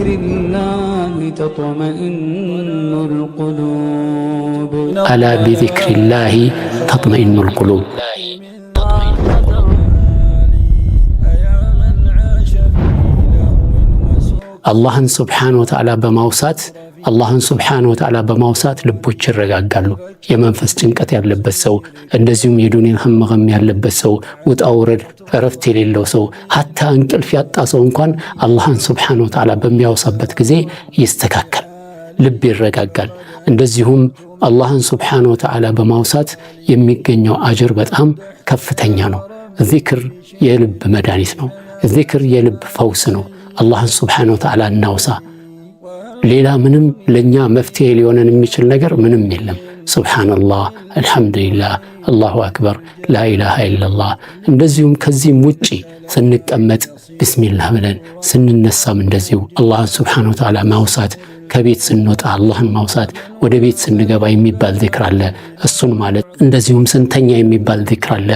بذكر الله تطمئن القلوب. ألا بذكر الله تطمئن القلوب። አላህን سبحانه وتعالى በማውሳት፣ አላህን سبحانه وتعالى በማውሳት ልቦች ይረጋጋሉ። የመንፈስ ጭንቀት ያለበት ሰው፣ እንደዚሁም የዱንያን ህመም ያለበት ሰው፣ ውጣ ውረድ እረፍት የሌለው ሰው፣ حتى እንቅልፍ ያጣ ሰው እንኳን አላህን سبحانه وتعالى በሚያወሳበት ጊዜ ይስተካከል፣ ልብ ይረጋጋል። እንደዚሁም አላህን سبحانه وتعالى በማውሳት የሚገኘው አጅር በጣም ከፍተኛ ነው። ዚክር የልብ መድኃኒት ነው። ዚክር የልብ ፈውስ ነው። አላህን سبحانه وتعالى እናውሳ። ሌላ ምንም ለእኛ መፍትሄ ሊሆነን የሚችል ነገር ምንም የለም። سبحان الله፣ الحمد لله፣ الله أكبر፣ لا إله إلا الله። እንደዚሁም ከዚህም ውጪ ስንቀመጥ ቢስሚላህ ብለን፣ ስንነሳም እንደዚሁ አላህን سبحانه وتعالى ማውሳት፣ ከቤት ስንወጣ አላህን ማውሳት፣ ወደ ቤት ስንገባ የሚባል ዚክር አለ፣ እሱን ማለት፣ እንደዚሁም ስንተኛ የሚባል ዚክር አለ፣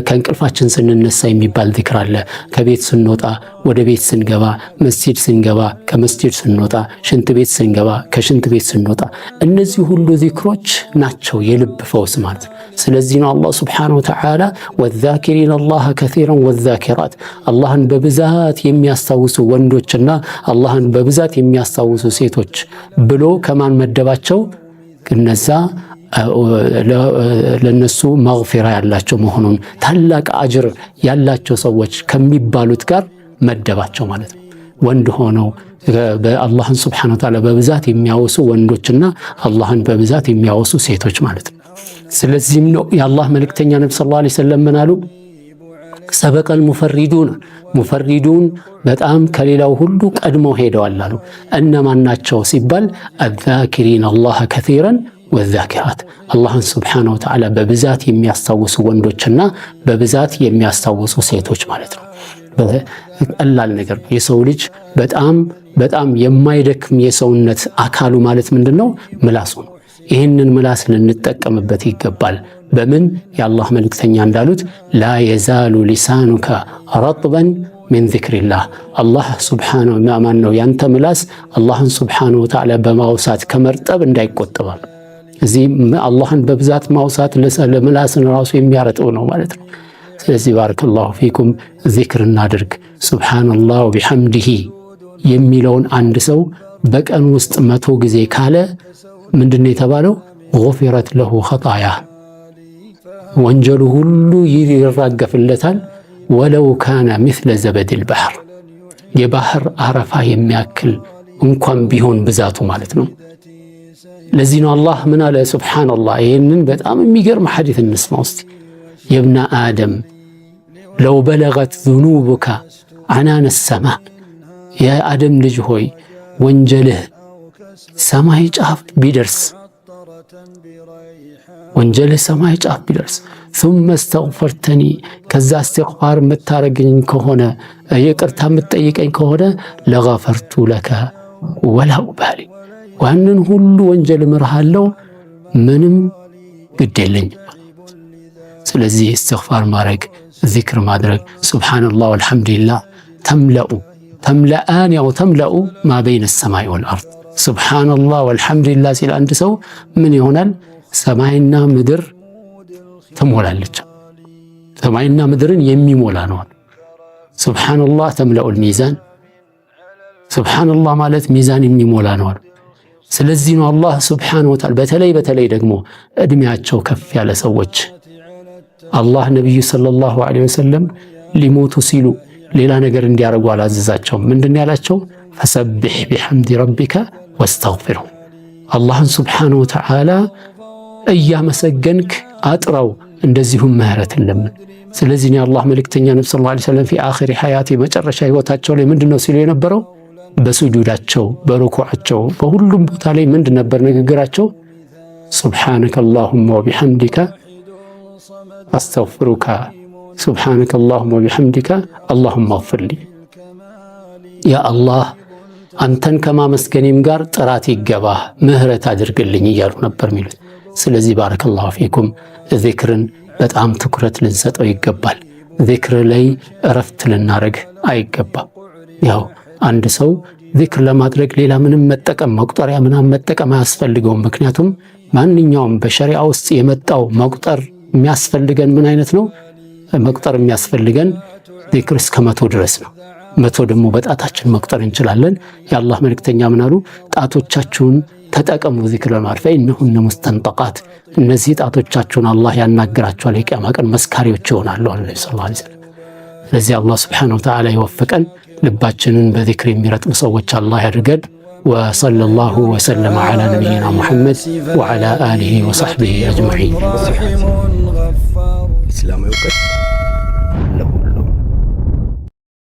ከእንቅልፋችን ስንነሳ የሚባል ዚክር አለ። ከቤት ስንወጣ፣ ወደ ቤት ስንገባ፣ መስጂድ ስንገባ፣ ከመስጂድ ስንወጣ፣ ሽንት ቤት ስንገባ፣ ከሽንት ቤት ስንወጣ፣ እነዚህ ሁሉ ዚክሮች ናቸው የልብ ፈውስ ማለት ነው። ስለዚህ ነው አላህ سبحانه وتعالى والذاكرين الله كثيرا والذاكرات፣ አላህን በብዛት የሚያስታውሱ ወንዶችና አላህን በብዛት የሚያስታውሱ ሴቶች ብሎ ከማን መደባቸው? እነዛ ለነሱ መግፊራ ያላቸው መሆኑን፣ ታላቅ አጅር ያላቸው ሰዎች ከሚባሉት ጋር መደባቸው ማለት ነው። ወንድ ሆነው በአላህን سبحانه وتعالى በብዛት የሚያወሱ ወንዶችና አላህን በብዛት የሚያወሱ ሴቶች ማለት ነው። ስለዚህም ነው የአላህ መልእክተኛ ነቢ صلى الله عليه وسلم ምን አሉ? سبق المفردون፣ ሙፈሪዱን በጣም ከሌላው ሁሉ ቀድመው ሄደዋል አሉ። እነማን ናቸው ሲባል الذاكرين الله كثيرا والذاكرات፣ አላህን سبحانه وتعالى በብዛት የሚያስታውሱ ወንዶችና በብዛት የሚያስታውሱ ሴቶች ማለት ነው። ቀላል ነገር ነው። የሰው ልጅ በጣም በጣም የማይደክም የሰውነት አካሉ ማለት ምንድን ነው? ምላሱ ነው። ይህንን ምላስ ልንጠቀምበት ይገባል። በምን? የአላህ መልእክተኛ እንዳሉት لا يزال لسانك رطبا من ذكر الله፣ አላህ سبحانه ማን ነው ያንተ ምላስ አላህን سبحانه وتعالى በማውሳት ከመርጠብ እንዳይቆጠባል። እዚህ አላህን በብዛት ማውሳት ለምላስን ራሱ የሚያረጥብ ነው ማለት ነው። ስለዚህ بارك الله فيكم ዚክር እናድርግ። سبحان الله وبحمده የሚለውን አንድ ሰው በቀን ውስጥ 100 ጊዜ ካለ ምንድነው የተባለው? غفرت له خطاياه፣ ወንጀሉ ሁሉ ይራገፍለታል። ولو كان مثل زبد البحر፣ የባህር አረፋ የሚያክል እንኳን ቢሆን ብዛቱ ማለት ነው። ለዚህ ነው አላህ ምን አለ? سبحان الله፣ ይህንን በጣም የሚገርም ሐዲት እንስማ ውስጥ። يا ابن آدم لو بلغت ذنوبك عنان السماء፣ የአደም ልጅ ሆይ ወንጀልህ ሰማይ ጫፍ ቢደርስ፣ ወንጀልህ ሰማይ ጫፍ ቢደርስ፣ ثم استغفرتني፣ ከዛ እስትግፋር የምታረገኝ ከሆነ፣ ይቅርታ የምትጠይቀኝ ከሆነ፣ لغفرت لك ولا أبالي፣ ያንን ሁሉ ወንጀል እምርሃለሁ፣ ምንም ግድ የለኝም። ስለዚህ እስትግፋር ማድረግ፣ ዚክር ማድረግ፣ سبحان الله والحمد لله تملأ تملآن ያው تملأ ما بين السماء والأرض። سبحان الله والحمد لله ሲል አንድ ሰው ምን ይሆናል? ሰማይና ምድር ትሞላለች። ሰማይና ምድርን የሚሞላ ነው። سبحان الله تملأ الميزان፣ سبحان الله ማለት ሚዛን የሚሞላ ነው። ስለዚህ ነው አላህ سبحانه وتعالى በተለይ በተለይ ደግሞ እድሜያቸው ከፍ ያለ ሰዎች አላህ ነቢዩ صلى الله عليه وسلم ሊሞቱ ሲሉ ሌላ ነገር እንዲያደርጉ አላዘዛቸውም። ምንድን ያላቸው? فسبح بحمد ربك واستغفره፣ አላህን سبحانه وتعالى እያመሰገንክ አጥራው፣ እንደዚሁም ምህረትን ለምን። ስለዚህ የአላህ መልእክተኛ ነቢ صلى الله عليه وسلم في آخر حياته፣ መጨረሻ ህይወታቸው ላይ ምንድን ነው ሲሉ የነበረው? በሱጁዳቸው፣ በሩኩዓቸው፣ በሁሉም ቦታ ላይ ምንድን ነበር ንግግራቸው? سبحانك اللهم وبحمدك أستغفرك، سبحانك اللهم وبحمدك اللهم اغفر لي፣ ያ አላህ አንተን ከማመስገኔም ጋር ጥራት ይገባህ፣ ምህረት አድርግልኝ እያሉ ነበር የሚሉት። ስለዚህ بارك الله فيكم ዚክርን በጣም ትኩረት ልንሰጠው ይገባል። ዚክር ላይ እረፍት ልናደርግ አይገባም። ያው አንድ ሰው ዚክር ለማድረግ ሌላ ምንም መጠቀም፣ መቁጠሪያ ምናምን መጠቀም አያስፈልገውም። ምክንያቱም ማንኛውም በሸሪዓ ውስጥ የመጣው መቁጠር የሚያስፈልገን ምን አይነት ነው? መቁጠር የሚያስፈልገን ዚክር እስከ 100 ድረስ ነው። 100 ደግሞ በጣታችን መቁጠር እንችላለን። የአላህ መልእክተኛ ምን አሉ? ጣቶቻችሁን ተጠቀሙ ዚክር ለማድረግ፣ فإنهن مستنطقات፣ እነዚህ ጣቶቻችሁን አላህ ያናግራቸዋል፣ የቂያማ ቀን መስካሪዎች ይሆናሉ አሉ ነቢ صلى الله عليه وسلم። ስለዚህ አላህ سبحانه وتعالى ይወፍቀን፣ ልባችንን በዚክር የሚረጥቡ ሰዎች አላህ ያድርገን። وصلى الله وسلم على نبينا محمد وعلى آله وصحبه أجمعين። ኢስላማዊ እውቀት።